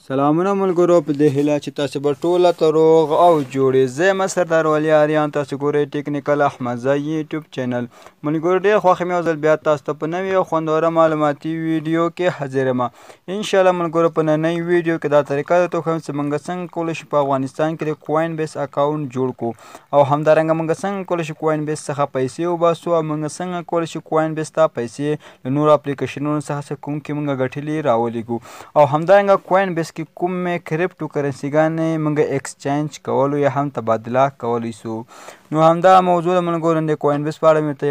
سلامونه ملګرو، په دې هیله چې تاسو به ټوله ته روغ او جوړ یئ. زه یم سردار ولي آریان، تاسو ګورئ ټیکنیکل احمدزی یوټیوب چینل. ملګرو ډېر خوښ یم یو ځل بیا تاسو ته په نوې او خوندوره معلوماتي ویډیو کې حاضر یم. انشاءالله ملګرو په ننۍ ویډیو کې دا طریقه درته وښیم چې موږ څنګه کولی شو په افغانستان کې د کوین بیس اکاونټ جوړ کړو، او همدارنګه موږ څنګه کولی شو کوین بیس څخه پیسې وباسو، او موږ څنګه کولی شو کوین بیس ته پیسې له نورو اپلیکیشنونو څخه چې کوم کې موږ ګټلي راولیږو، او همدارنګه کوین بیس کې کومې کریپټو کرنسیګانې موږ ایکسچینج کولو یا هم تبادله کولی سو. نو همدا موضوع ده ملګرو، د کوین بیس په اړه مې ته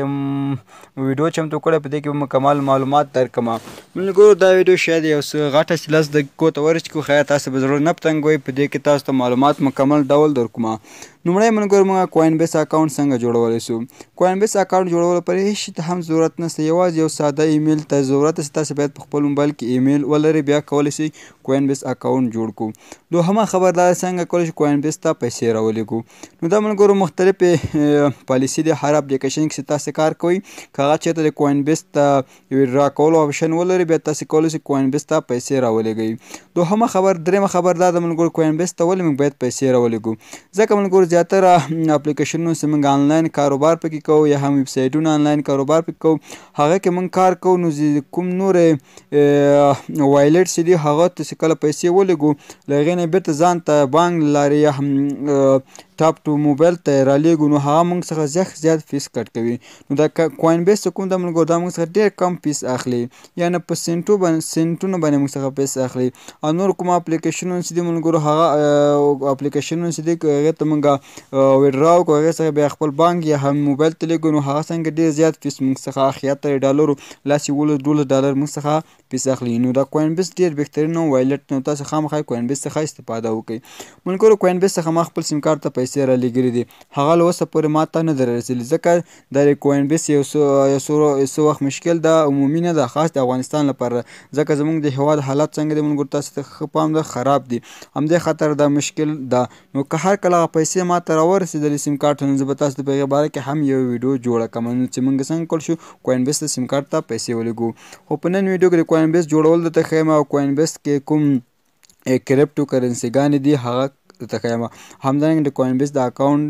ویډیو چمتو کړې، په دې کې به مکمل معلومات درکړم. ملګرو دا ویډیو شاید یو څه غټه شي، 10 دقیقو ته ورسېږي، خو تاسو به زړه نه پتنګوئ، په دې کې تاسو ته معلومات مکمل ډول درکوم. لومړی ملګرو موږ کوین بیس اکاونټ څنګه جوړولی سو؟ کوین بیس اکاونټ جوړولو لپاره هیڅ شي ته هم ضرورت نشته، یوازې یو ساده ایمیل ته ضرورت شته. تاسو باید په خپل موبایل کې ایمیل ولرئ، بیا کولی شئ کوین بیس اکاونټ جوړ کړو. دوهمه خبر دا څنګه کولی شو کوین بیس ته پیسې راولیږو؟ نو دا ملګرو مختلفې پالیسي دي، هر اپلیکیشن کې تاسو کار کوئ، که هغه چېرته د کوین بیس ته ویډرا کولو آپشن ولري، بیا تاسو کولی شئ کوین بیس ته پیسې راولیږئ. دوهمه خبر، درېیمه خبر دا ده ملګرو، کوین بیس ته ولې موږ باید پیسې راولیږو؟ ځکه ملګرو زیاتره اپلیکیشنونو چې موږ آنلاین کاروبار پکې کوو یا هم ویب سایټونه آنلاین کاروبار پکې کوو، هغه کې موږ کار کوو، نو کوم نورې wallet چې دي هغه ته چې کله پیسې ولیږو، له هغې نه بېرته ځان ته بانک له لارې یا هم ټاپ ټو موبایل ته رالیږو، نو هغه موږ څخه زیات فیس کټ کوي. نو دا کوین بیس کوم ده ملګرو، دا موږ څخه ډېر کم فیس اخلي، یعنې په سینټو باندې سینټونو باندې موږ څخه پیسې اخلي. او نور کوم اپلیکیشنونه چې دي ملګرو، هغه اپلیکیشنونه چې دي هغې ته موږ ویډرا وکړو، هغې څخه بیا خپل بانک یا هم موبایل ته لیږو، نو هغه څنګه ډېر زیات فیس موږ څخه اخلي، حتی ډالرو لاس 11 12 ډالر موږ څخه فیس اخلي. نو دا کوین بیس ډېر بهترین wallet، نو تاسو خامخا کوین بیس څخه استفاده وکړئ. ملګرو کوین بیس څخه ما خپل سیم کارت ته پیسې رالیږلي دي، هغه له اوسه پورې ما ته نه ده رسېدلي، ځکه دا د کوین بیس یو څه وخت مشکل ده، عمومي نه ده، خاص د افغانستان لپاره، ځکه زموږ د هېواد حالت څنګه دی ملګرو تاسو ته ښه پام ده، خراب دي، همدې خاطر دا مشکل ده. نو که هر کله هغه پیسې ما ته راورسېدلې سیم کارت ته، نو زه به تاسو ته په هغې باره کې هم یو ویډیو جوړه کړم، نو چې موږ څنګه کولی شو کوین بیس ته سیم کارت ته پیسې ولیږو. خو په نن ویډیو کې د کوین بیس جوړول درته ښیم، او کوین بیس کې کوم کریپټو کرنسیګانې دي هغه درته ښیم. همدارنګه د کوین بیس د اکاونټ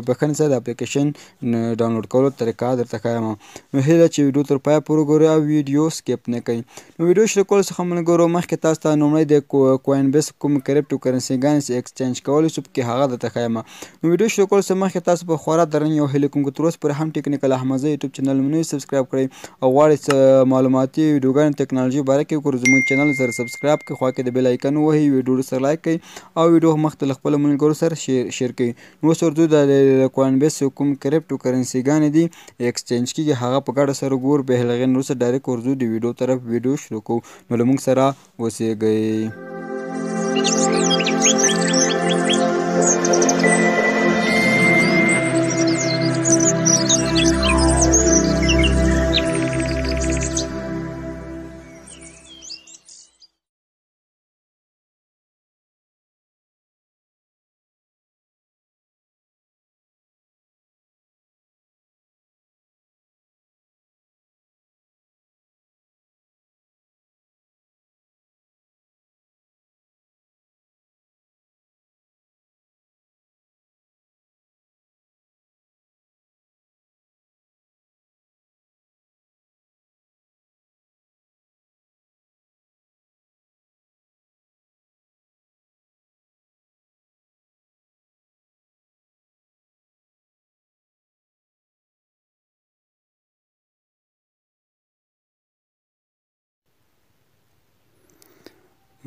بښنې سره د اپلیکیشن ډاونلوډ کولو طریقه درته ښیم. نو هیله چې ویډیو تر پایه پورې وګورئ او ویډیو skip نه کړئ. نو ویډیو شروع کولو څخه ملګرو مخکې تاسو ته لومړی د کوین بیس کوم کریپټو کرنسیګانې چې ایکسچینج کولی شو پکې هغه درته ښیم. نو ویډیو شروع کولو څخه مخکې تاسو په خورا درنښت یو هیله کوم که تر اوسه پورې هم ټیکنیکل احمدزی یوټیوب چینل مو نه وي subscribe کړئ او غواړئ څه معلوماتي ویډیوګانې ټکنالوژي باره کې وګورئ، زموږ چینل سره subscribe کړئ، خوا کې د bell icon ووهئ، ویډیو سره like کړئ او ویډیو مخته له خپلو ملګرو سره share کړئ. نو اوس ورځو د کوین بیس کوم کریپټو کرنسیګانې دي ایکسچینج کېږي هغه په ګډه سره وګورو، بیا له هغې نه وروسته direct ورځو د ویډیو طرف ویډیو شروع کوو. نو له موږ سره اوسېږئ.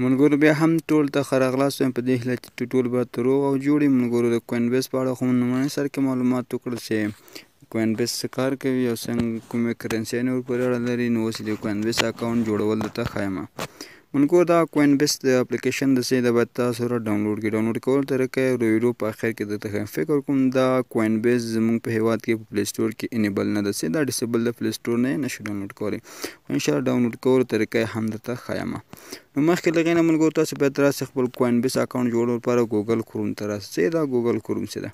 ملګرو بیا هم ټول ته ښه راغلاست وایم، په دې هیله چې ټول به روغ او جوړ یئ. ملګرو د کوین بیس په اړه خو مو لومړني سر کې معلومات وکړل چې کوین بیس څه کار کوي او څنګه کومې کرنسیانې ورپورې اړه لري. نو اوس د کوین بیس اکاونټ جوړول درته ښایم. ملګرو دا کوین بیس د اپلیکیشن د څه ده باید تاسو سره ډاونلوډ کړئ. ډاونلوډ کولو طریقه یې د ویډیو په اخر کې درته ښایم. فکر کوم دا کوین بیس زموږ په هېواد کې په Play Store کې enable نه ده، څه دا disable ده، Play Store نه یې نه شو ډاونلوډ کولی، خو انشاءالله ډاونلوډ کولو طریقه یې هم درته ښایم. نو مخکې له هغې نه ملګرو تاسو باید راسئ خپل کوین بیس اکاونټ جوړولو لپاره ګوګل کروم ته راسئ. څه دا ګوګل کروم څه ده؟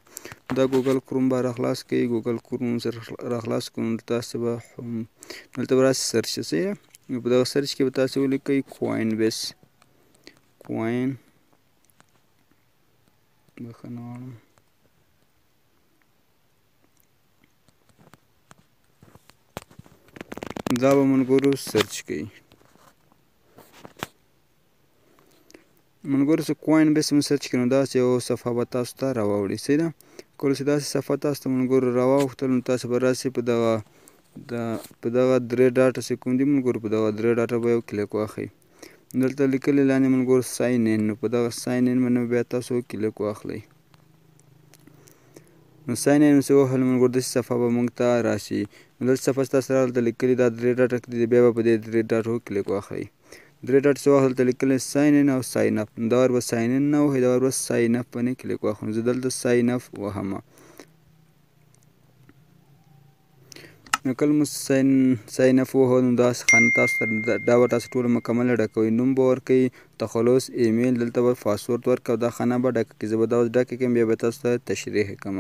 دا ګوګل کروم به راخلاص کړئ. ګوګل کروم سره راخلاص کړو نو تاسو به دلته به راسئ search څه ده، نو په دغه search کې به تاسو ولیکئ کوین بیس. کوین، بښنه غواړم، دا به ملګرو search کړئ. ملګرو چې کوین بیس مو search کړئ نو داسې یو صفحه به تاسو ته راواوړي. صحیح ده. کله چې داسې صفحه تاسو ته ملګرو راواوښتل نو تاسو به راسئ په دغه په دغه درې ډاټه چې کوم دي ملګرو، په دغه درې ډاټه به یو کلیک واخلئ. دلته لیکلي لاندې ملګرو sign in، نو په دغه sign in باندې بیا تاسو کلیک واخلئ. نو sign in چې ووهل ملګرو داسې صفحه به موږ ته راشي. نو دلته صفحه ستاسو راغله، لیکلي دا درې ډاټه دي، بیا به په دې درې ډاټو کلیک واخلئ. درې ډاټ چې وهل دلته لیکلي sign in او sign up، نو دا ور به sign in نه وهئ، دا ور به sign up باندې کلیک واخلو. زه دلته sign up وهم. نو کله مو sign up ووهو نو داسې خانه تاسو ته دا به تاسو ټوله مکمله ډکوئ. نوم به ورکوئ، تخلص، ایمیل، دلته به پاسورډ ورکوئ او دا خانه به ډکه کړئ. زه به دا اوس ډکه کړم، بیا به تاسو ته تشریح کړم.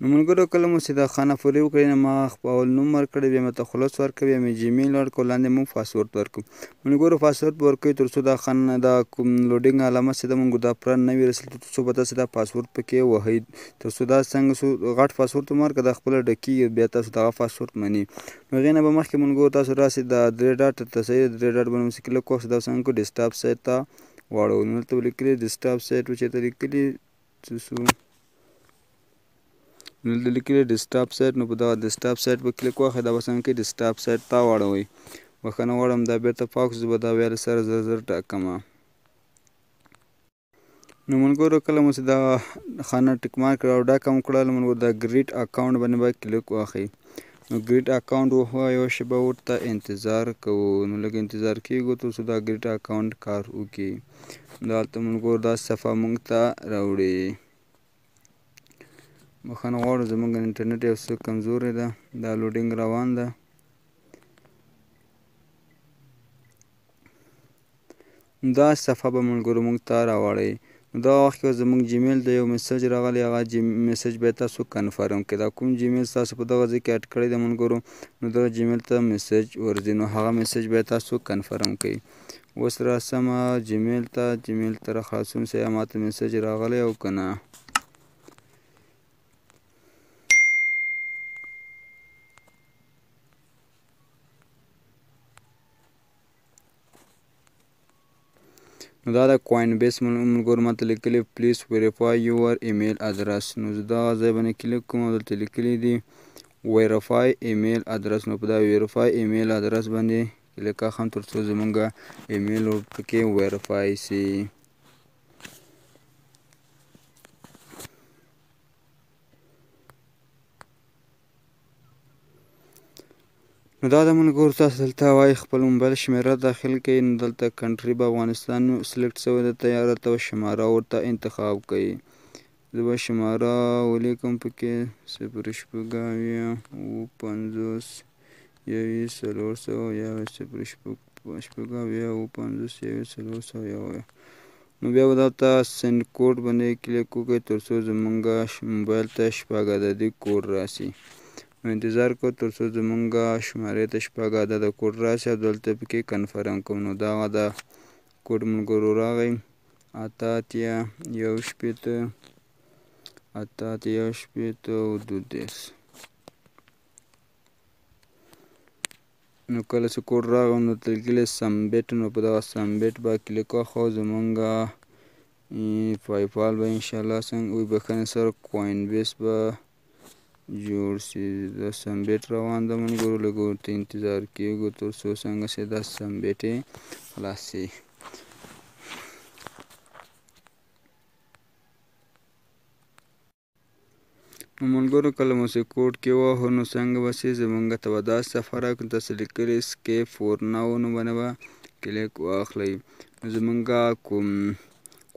نو ملګرو کله مو چې دا خانه پورې وکړئ نو ما خپل نوم ورکړی، بیا مې تخلص ورکړ، بیا مې جیمیل ورکړ، لاندې مو پاسورډ ورکړو. ملګرو پاسورډ به ورکوئ تر څو دا خانه دا کوم loading علامه چې ده مونږ دا پوره نه وي رسېدلې، تر څو به تاسې دا پاسورډ پکې وهئ، تر څو دا څنګه څو غټ پاسورډ مو ورکړه دا خپله ډکېږي، بیا تاسو دغه پاسورډ مني. نو هغې نه به مخکې ملګرو تاسو راسئ دا درې ډاټ ته، صحیح ده، درې ډاټ باندې مو چې کلیک وکړو دا څنګه کړو desktop site ته واړوو. نو دلته به لیکلي desktop site و چېرته لیکلي څه سو، نو دلته لیکلي desktop site، نو په دغه desktop site به کلیک واخلئ، دا به څنګه کوي desktop site ته واړوئ. بښنه غواړم دا بېرته پاک شو، زه به دا بیا له سره زر زر ډکم. نو ملګرو کله مو چې دا خانه tick mark کړه او ډکه مو کړه، ملګرو دا create account باندې به کلیک واخلئ. نو create account ووهه، یوه شېبه ورته انتظار کوو. نو لږ انتظار کېږو تر څو دا create account کار وکړي. دا هلته ملګرو دا صفحه موږ ته راوړي. بښنه غواړو زموږ انټرنیټ یو څه کمزوری ده، دا loading روان ده. دا صفحه به ملګرو موږ ته راوړئ. نو دا وخت کې زموږ جیمیل ته یو message راغلی، هغه message به تاسو confirm کړئ. دا کوم جیمیل تاسو په دغه ځای کې add کړی دی ملګرو، نو دغه جیمیل ته message ورځي، نو هغه message به تاسو confirm کړئ. اوس راسم جیمیل ته، جیمیل ته راخلاصوم چې ما ته message راغلی او که نه. نو دا د کوین بیس ملګرو ماته لیکلي please verify your email address. نو زه دغه ځای باندې کلیک کوم او دلته لیکلي دي verify email address. نو په دا verify email address باندې کلیک اخلم تر څو زمونږ ایمیل پکې verify سي. نو دا د ملګرو تاسو دلته وایي خپل موبایل شمېره داخل کړئ. نو دلته country به افغانستان select شوی ده، تیاره ته به شماره ورته انتخاب کړئ. زه به شماره ولیکم پکې 0 6 7 50 21 401 0 6 7 50 21 401. نو بیا به دلته send code باندې کلیک وکړئ تر څو زمونږ موبایل ته شپږ عددي کوډ راسي. نو انتظار کوو تر څو زمونږ شمارې ته شپږ عدده کوډ راسي او دلته پکې confirm کوم. نو دغه د کوډ ملګرو راغی 88 61 88 61 او 32. نو کله چې کوډ راغی نو لیکلی submit، نو په دغه submit به کلیک وکړو زمونږ پایپال به انشاءالله څنګه وي بښنې سره کوین بیس به جوړ سي. دا submit روان ده ملګرو، لږ ورته انتظار کېږو تر څو څنګه سي دا submit یې خلاص سي. نو ملګرو کله مو چې کوډ کې ووهو نو څنګه به سي زمونږ ته به دا صفحه راکړي، تاسو لیکلي skip for now نو باندې به کلیک واخلئ. نو زمونږ کوم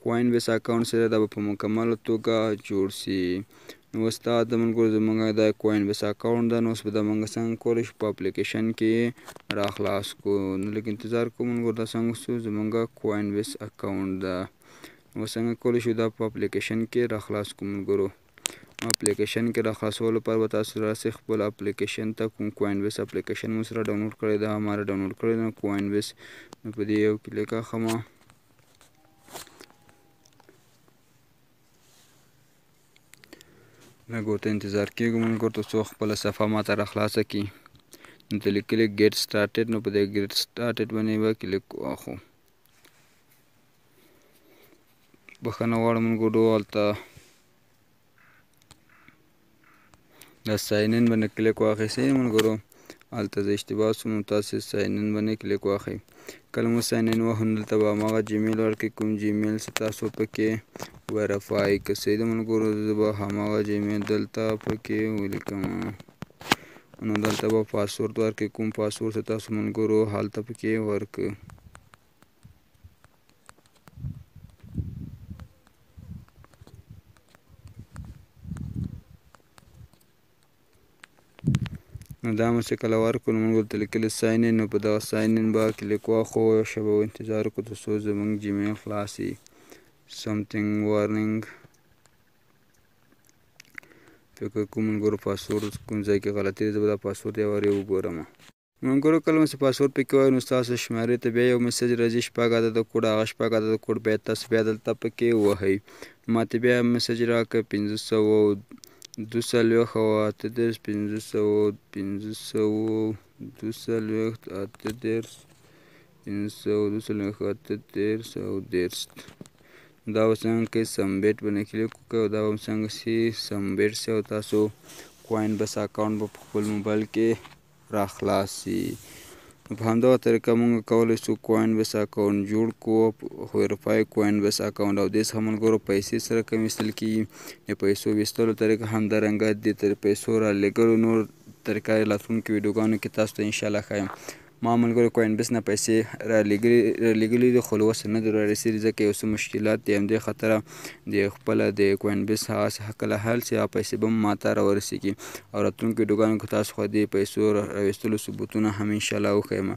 کوین بیس account سره دا به په مکمله توګه جوړ سي. نو اوس دا د ملګرو زمونږ دا کوین بیس account ده. نو اوس به دا مونږ څنګه کولی شو په اپلیکیشن کې راخلاص کړو. نو لږ انتظار کوو ملګرو، دا څنګه شو زمونږ کوین بیس account ده. نو څنګه کولی شو دا په اپلیکیشن کې راخلاص کړو ملګرو. نو اپلیکیشن کې را خلاصولو لپاره به تاسو راسئ خپل اپلیکیشن ته، کوم کوین بیس اپلیکیشن مو سره ډاونلوډ کړی ده، ما ډاونلوډ کړی ده کوین بیس. نو په دې یو کلیک اخم. لږ ورته انتظار کېږم ملګرو تر څو خپله صفحه ماته را خلاصه کړي. دلته لیکلي ګیټ سټارټډ، نو په دې ګیټ سټارټډ باندې به کلیک واخو. بښنه غواړم ملګرو، هلته د ساین ان باندې کلیک واخیستئ ملګرو، هلته زه اشتباه شوم. نو تاسې ساین ان باندې کلیک واخئ. کله مو ساین ان وهو نو دلته به هماغه جیمیل ورکړي کوم جیمیل چې تاسو پکې ویریفای که صحیح ده ملګرو، زه به هماغه جیمیل دلته پکې ولیکم. نو دلته به پاسورډ ورکړي کوم پاسورډ چې تاسو ملګرو هلته پکې ورکړي. نو دا مو چې کله ورکړو نو موږ ورته لیکلي ساین ان، نو په دغه ساین ان به کلیک واخو. یو شېبه انتظار وکړو تر څو زموږ جیمیل خلاص شي. سمثینګ وارنینګ، فکر کوم ملګرو پاسورډ کوم ځای کې غلطي ده، زه به دا پاسورډ یو وارې وګورم. ملګرو کله مو چې پاسورډ پکې وایو نو ستاسو شمېرې ته بیا یو میسج راځي 6 عدده کوډ، هغه 6 عدده کوډ بیا تاسو بیا دلته پکې ووهئ. ماته بیا میسج راکړه 542 38، 542 38، 542 38 او 30. دا به څنګه کوئ؟ سبمیټ باندې کلیک وکړئ او دا به څنګه شي سبمیټ شي او تاسو کوین بیس اکاونټ به په خپل موبایل کې را خلاص شي. نو په همدغه طریقه موږ کولی شو کوین بیس اکاونټ جوړ کړو، ویریفای کوین بیس اکاونټ. او دې څخه ملګرو پیسې سره کم ویستل کېږي. د پیسو ویستلو طریقه همدارنګه د تر پیسو رالیږلو نور طریقه راتلونکو ویډیوګانو کې تاسو ته انشاءالله ښایم. ما ملګرو کوین بیس نه پیسې رالیږلي دي خو له اوسه نه دي رارسېدلي، ځکه یو څه مشکلات دي. همدې خاطره د خپله د کوین بیس هغه څخه کله حل شي هغه پیسې به ما ته راورسېږي. او راتلونکو ویډیوګانو کې تاسو خو د پیسو راویستلو ثبوتونه هم انشاءالله وښیم.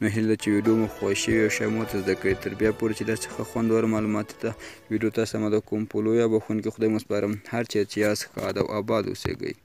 نو هیله ده چې ویډیو مو خوښ شوې او شی مو ورته زده کړي. تر بیا پورې چې داسې ښه خوندور معلوماتو ته ویډیو تاسو آماده کوم، په لویه بښونکي خدای مو سپارم. هر چېرې چې یاست ښاد او آباد اوسېږئ.